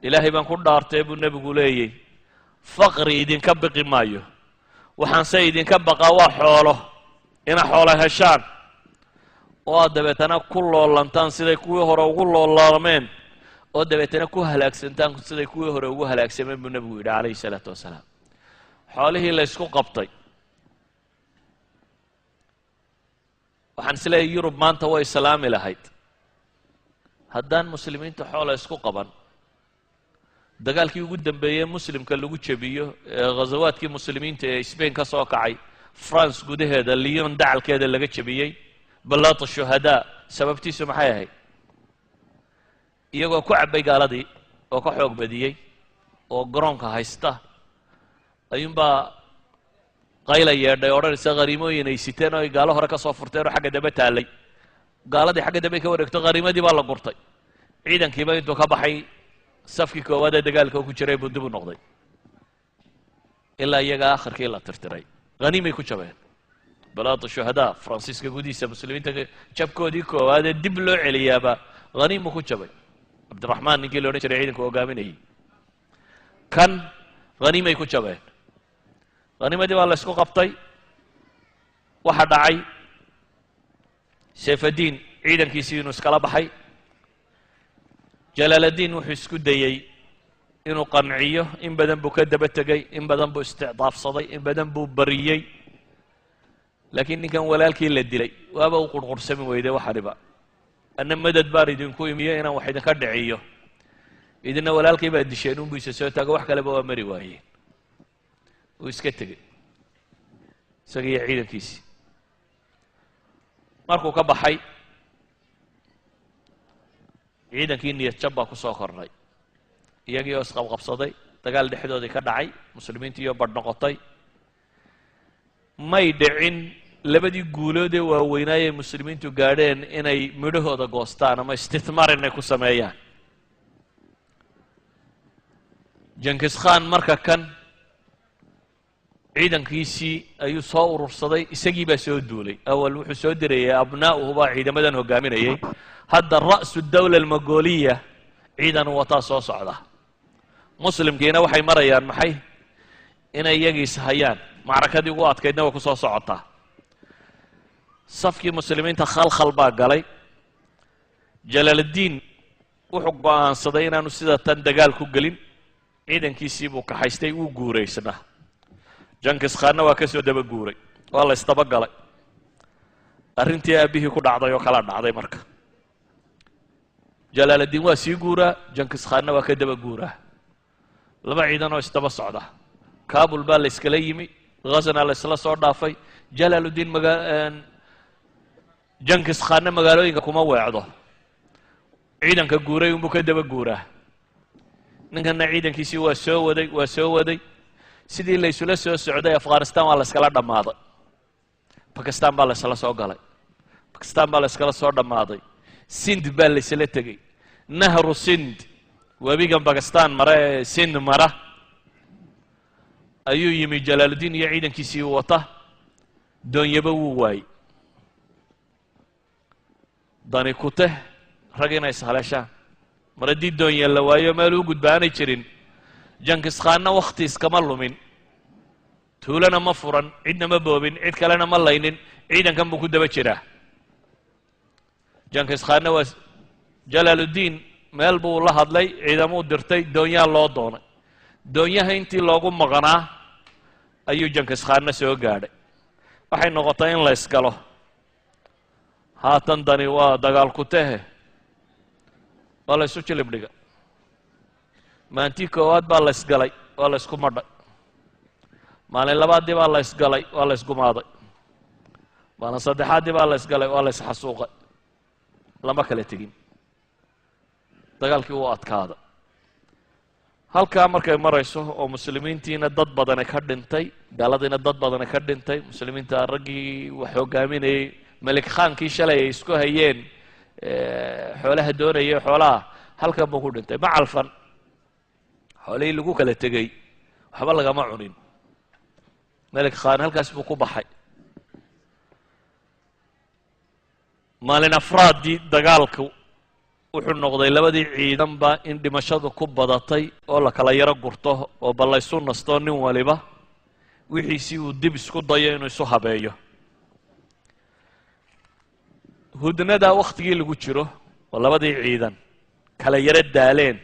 Ilaahay baan ku dhaartay, buu Nebigu leeyey, faqri idinka biqi maayo, waxaanse idinka baqaa waa xoolo, ina xoolo heshaan oo aad dabeetana ku loolantaan siday kuwii hore ugu loolaameen, oo dabeetana ku halaagsantaan siday kuwii hore ugu halaagsameen, buu Nebigu yidhi calayhi salaatu wasalaam. Xoolihii la ysku qabtay, waxaan isleeyahy Yurub maanta way islaami lahayd haddaan muslimiinta xoola isku qaban. Dagaalkii ugu dambeeyey muslimka lagu jebiyo ee ghasawaadkii muslimiinta ee Spain ka soo kacay, France gudaheeda Lyon dacalkeeda laga jebiyey, Balaata Shuhadaa, sababtiisu maxay ahayd? Iyagoo ku cabbay gaaladii oo ka xoog badiyey oo garoonka haysta ayuunbaa qayla yeedhay odhanaysa khariimooyin ay siteen oo ay gaalo hore ka soo furteen oo xagga dambe taallay. Gaaladii xagga dambe ka wareegto, khariimadii baa la gurtay. Ciidankiiba intuu ka baxay safkii koowaad ee dagaalka ku jiray buu dib u noqday ilaa iyaga akhirkii la tirtiray. Haniimay ku jabeen. Balaata Shuhadaa, Faransiiska gudihiisa, muslimiinta jabkoodii koowaad ee dib loo celiyaaba haniimu ku jabay. Cabdiraxmaan ninkii la odhan jiray ciidanku hogaaminayay kan haniimay ku jabeen. Haniimadii baa la ysku qabtay. Waxa dhacay Sayfadiin ciidankiisii inuu iskala baxay. Jalaaladiin wuxuu isku dayey inuu qanciyo. In badan buu ka daba tegey, in badan buu isticdaafsaday, in badan buu bariyey, laakiin ninkan walaalkii la dilay waaba u qurqursami weyday. Waxaniba anna madad baan idinku imiyo inaan wax idinka dhiciyo, idina walaalkii baa disheen unbuu isa soo taago, wax kaleba waa mari waayeen. Uu iska tegey isaga iyo ciidankiisii. Markuu ka baxay ciidankii, niyad jab baa ku soo kordhay. Iyagii oo isqabqabsaday, dagaal dhexdoodii ka dhacay, muslimiintiiyo badh noqotay. May dhicin labadii guulood ee waaweynaayay muslimiintu gaadheen inay midhahooda goostaan ama istithmaar inay ku sameeyaan. Jenkis Khan marka kan ciidankiisii ayuu soo urursaday, isagii baa soo duulay. Awal wuxuu soo dirayay abnaa'uhu baa ciidamadan hogaaminayay, hadda ra'su dawla almogoliya ciidan wataa soo socda. Muslimkiina waxay marayaan maxay? Inay iyagiis hayaan. Macrakadii ugu adkaydna way ku soo socotaa. Safkii muslimiinta khalkhal baa galay. Jalaaluddiin wuxuu go'aansaday inaanu sida tan dagaal ku gelin. Ciidankiisii buu kaxaystay, wuu guuraysnaa. Jankis Khaanna waa ka soo daba guuray, waa la isdaba galay. Arrintii aabbihii ku dhacday oo kala dhacday. Marka Jalaaluddiin waa sii guuraa, Jankis Khaanna waa ka daba guuraa, laba ciidan oo isdaba socda. Kabul baa la iskala yimi, Ghazna la isla soo dhaafay. Jalaaluddiin magaa, Jankis Khaanna magaalooyinka kuma weecdo, ciidanka guuray unbuu ka daba guuraa. Ninkanna ciidankiisii waa soo waday, waa soo waday. Sidii la isula soo socday Afghanistan waa la iskala dhammaaday, Bakistan baa la isla soo galay, Bakistan baa la iskala soo dhammaaday, Sind baa la isla tegey. Nahru Sind, webigan Bakistan mara ee Sind mara, ayuu yimi Jalaaluddiin iyo ciidankiisii wata. Doonyaba wuu waayey. Dani kuteh rag inay ishaleeshaan mar haddii doonye la waayo, meel uu gudbaanay jirin. Jankis Khaanna wakhti iskama lumin, tuulana ma furan, cidna ma boobin, cid kalena ma laynin, ciidankan buu ku daba jiraa. Jankis Khaanna waa Jalaaluddiin meel buu la hadlay, ciidamuu dirtay, doonyaha loo doonay. Doonyaha intii loogu maqnaa ayuu Jankis Khaanna soo gaadhay. Waxay noqotay in la ysgalo. Haatan dani waa dagaal ku tehe, waa la ysu jilib dhiga. Maantii koowaad baa la ysgalay, waa la ysku madhay. Maalin labaadii baa la ysgalay, waa la ysgumaaday. Maalin saddexaaddii baa la ysgalay, waa la ysxasuuqay. Lama kala tegin, dagaalkii wuu adkaada. Halkaa markay marayso oo muslimiintiina dad badani ka dhintay, gaaladiina dad badani ka dhintay, muslimiinta raggii wax hogaaminayey, Melik Khaankii shalay ay isku hayeen xoolaha doonayay, xoolaha halkan buu ku dhintay. Ma calfan xoolihii lagu kala tegey, waxba lagama cunin. Melik Khaan halkaas buu ku baxay. Maalin afraaddii dagaalku Wuxuu noqday labadii ciidanba in dhimashadu ku badatay oo la kala yaro gurto oo bal laysu nasto, nin waliba wixiisii uu dib isku dayo inuu isu habeeyo. Hudnadaa wakhtigii lagu jiro oo labadii ciidan kala yaro daaleen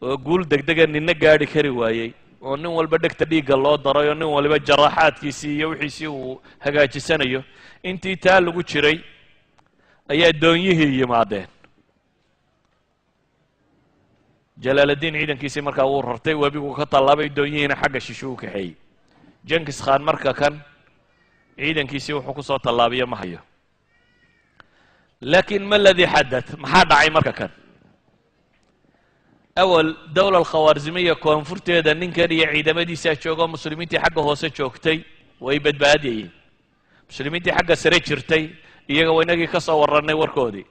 oo guul degdega ninna gaadhi kari waayey oo nin walba dhegta dhiigga loo daray oo nin waliba jaraaxaadkiisii iyo wixiisii uu hagaajisanayo, intii taa lagu jiray ayaa doonyihii yimaadeen. Jalaaladdiin ciidankiisii markaa wuu rartay, webigu ka tallaabay, doonyihiina xagga shishu u kaxeeyey. Jenkis Khan marka kan ciidankiisii wuxuu ku soo tallaabiyo ma hayo. Laakiin ma ladii xadath? Maxaa dhacay marka kan? Awal dowla alkhawaarzimiya koonfurteeda ninkan iyo ciidamadiisaa joogo, muslimiintii xagga hoose joogtay way badbaadiyeen. Muslimiintii xagga sare jirtay iyaga waa inagii ka soo warrannay warkoodii.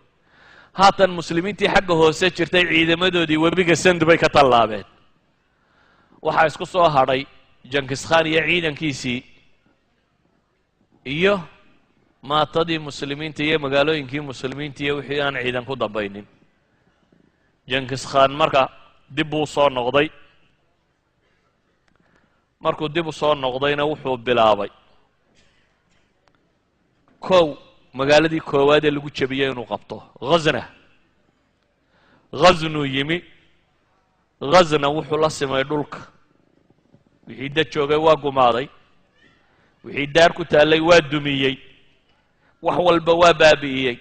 Haatan muslimiintii xagga hoose jirtay ciidamadoodii webiga Sand bay ka tallaabeen. Waxaa isku soo hadhay Jenkis Khan iyo ciidankiisii iyo maatadii muslimiinta iyo magaalooyinkii muslimiinta iyo wixii aan ciidan ku dambaynin. Jenkis Khan marka dib buu soo noqday. Markuu dib u soo noqdayna wuxuu bilaabay kow magaaladii koowaad ee lagu jebiyey inuu qabto, Ghazna. Ghaznuu yimi. Ghazna wuxuu la simay dhulka, wixii dad joogay waa gumaaday, wixii daar ku taallay waa dumiyey, wax walba waa baabi'iyey.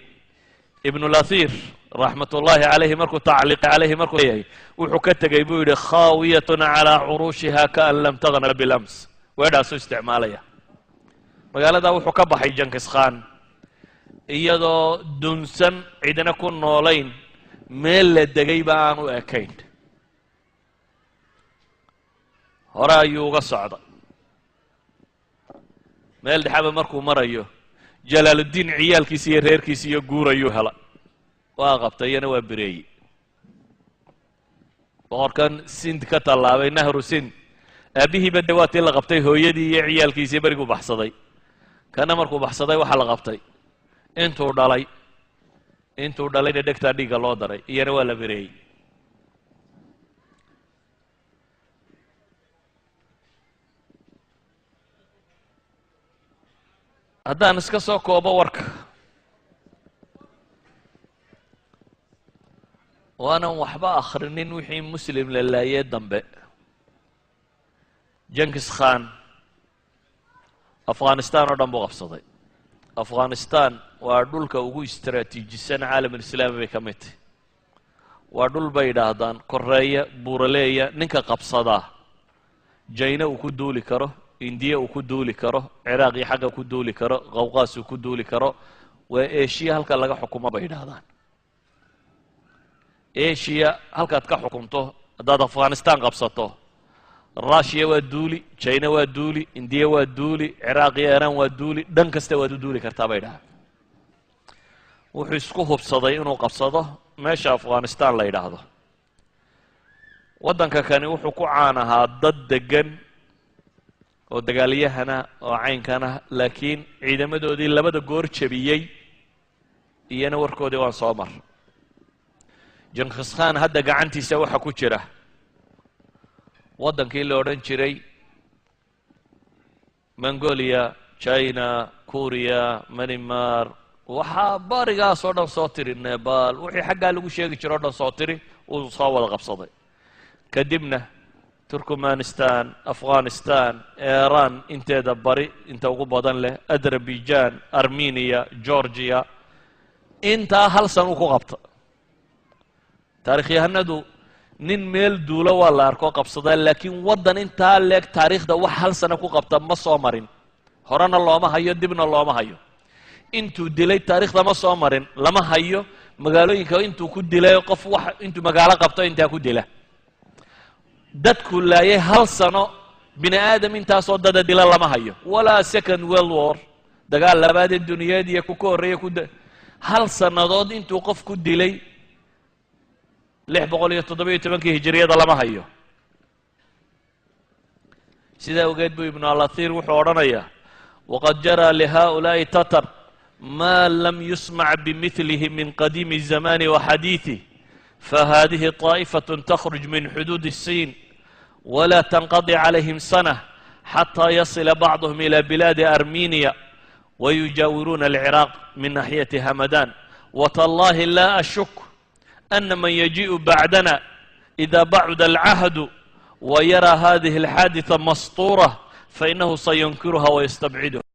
Ibnulathiir raxmatullaahi calayhi markuu tacliiq calayhi markuu leeyahay, wuxuu ka tegey buu yidhi khaawiyatun calaa curuushiha kaan lam tagna bilams. Weedhaasuu isticmaalaya. Magaaladaa wuxuu ka baxay Jenkis Khan iyadoo dunsan, cidna ku noolayn, meel la degayba aan u ekayn. Hore ayuu uga socday. Meel dhexaba markuu marayo, Jalaaluddiin ciyaalkiisi iyo reerkiisi iyo guur ayuu hela, waa qabtay, iyana waa bereeyey. Boqorkan Sind ka tallaabay, nahru Sind, aabbihiiba de waa tii la qabtay, hooyadii iyo ciyaalkiisii beriguu baxsaday. Kana markuu baxsaday waxaa la qabtay intuu dhalay, intuu dhalayna dhegtaa dhiigga loo daray, iyana waa la bereeyey. Haddaan iska soo koobo warka, waanan waxba akhrinin wixii muslim la laayee dambe, Jenkis Khan Afghanistan oo dhan buu qabsaday. Afghanistan waa dhulka ugu istraatiijisan caalamulislaami bay ka mid tahy. Waa dhul bay yidhaahdaan koreeya buuraleeya, ninka qabsadaa Jayna uu ku duuli karo, Indiya uu ku duuli karo, Ciraaq iyo xagga ku duuli karo, Qawqaas uu ku duuli karo. Waa Eshiya halka laga xukumo bay yidhaahdaan. Eshiya halkaad ka xukunto haddaad Afghanistan qabsato, Rushiya waa duuli, China waa duuli, Indiya waa duuli, Ciraaq iyo Iiraan waa duuli, dhan kasta waad u duuli kartaa bay dhahaan. Wuxuu isku hubsaday inuu qabsado meesha Afghanistan la yidhaahdo. Waddanka kani wuxuu ku caan ahaa dad deggan oo dagaalyahana oo caynkana, laakiin ciidamadoodii labada goor jebiyey iyana warkoodii waan soo mar. Jenkis Khan hadda gacantiisa waxaa ku jira waddankii la odhan jiray Mongolia, China, Kuriya, Manimar, waxaa barigaas oo dhan soo tiri, Nebal, wixii xaggaa lagu sheegi jiro o dhan soo tiri, uu soo wada qabsaday. Kadibna Turkmanistan, Afghanistan, Iran inteeda bari inta ugu badan leh, Azerbaijan, Armeniya, Georgia, intaa hal san uu ku qabta. Taarikhyahanadu nin meel duulo waa la arko qabsadaa, laakiin waddan intaa leeg taariikhda wax hal sano ku qabta ma soo marin. Horena looma hayo, dibna looma hayo. Intuu dilay taariikhda ma soo marin, lama hayo. Magaalooyinka intuu ku dilay, qof wax intuu magaalo qabto intaa ku dila, dadku laayay hal sano bini aadam intaasoo dada dila lama hayo. Walaa Second World War, dagaal labaadee duniyeed iyo ku ka horreeya ku hal sannadood intuu qof ku dilay 617-kii hijiriyada lama hayo. Sidaa ogeed buu Ibnu Alathiir wuxuu odhanayaa: waqad jaraa lihaa'ulaa'i tatar Ma lam yusmac bimilihi min qadiimi الzamani wa xadiiثih. Fahadihi طaaئfaة تkhruج min xuduud الsin wla تnqadi calayhim sanة xatى yasila bacضhm ilى bilaadi armeniya wayujaawiruuna alciraaq min naxiyati hamadan. Watallahi la ashuk ana man yajiءu bacdana إida bacuda alcahdu wayara hadihi alxaadiثa masطuurة fainahu sayunkiruha wayastabciduha.